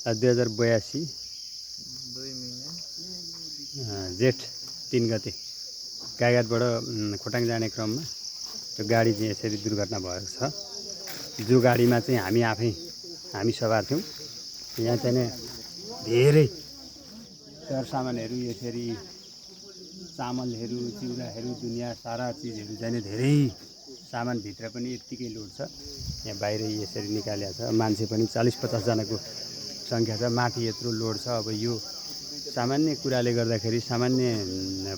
2082 जेठ 3 गते कागतबाट खोटाङ जाने क्रममा त्यो गाडी चाहिँ यसरी दुर्घटना भएको छ। जो गाडीमा चाहिँ हामी सवार थियौँ। यहाँ चाहिँ धेरै सरसामानहरू यसरी चामलहरू चिउराहरू दुनियाँ सारा चिजहरू चाहिँ धेरै सामानभित्र पनि यत्तिकै लोड छ। यहाँ बाहिर यसरी निकालेको छ। मान्छे पनि 40-50 जनाको सङ्ख्या छ। माथि यत्रो लोड छ। अब यो सामान्य कुराले गर्दाखेरि सामान्य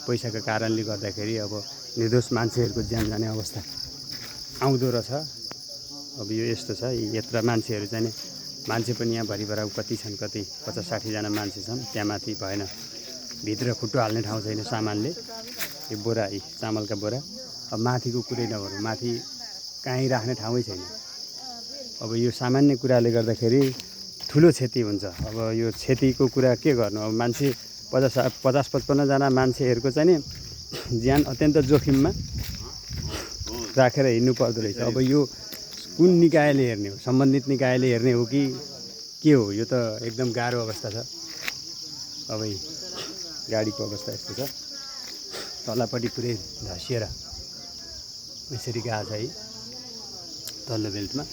पैसाको कारणले गर्दाखेरि अब निर्दोष मान्छेहरूको ज्यान जाने अवस्था आउँदो रहेछ। अब यो यस्तो छ। यत्र मान्छेहरू चाहिँ मान्छे पनि यहाँ भरिभराउ कति छन्, कति 50-60 जना मान्छे छन्। त्यहाँ माथि भएन, भित्र खुट्टो हाल्ने ठाउँ छैन सामानले। यो बोरा, चामलका बोरा। अब माथिको कुरै नगरौँ, माथि कहीँ राख्ने ठाउँै छैन। अब यो सामान्य कुराले गर्दाखेरि ठुलो क्षति हुन्छ। अब यो क्षतिको कुरा के गर्नु। अब मान्छे 50-55 जना मान्छेहरूको चाहिँ नि ज्यान अत्यन्त जोखिममा राखेर हिँड्नु पर्दो रहेछ। अब यो कुन निकायले हेर्ने हो, सम्बन्धित निकायले हेर्ने हो कि के हो। यो त एकदम गाह्रो अवस्था छ। अब गाडीको अवस्था यस्तो छ। तल्लापट्टि पुरै धसिएर यसरी गएको छ है तल्लो बेल्टमा।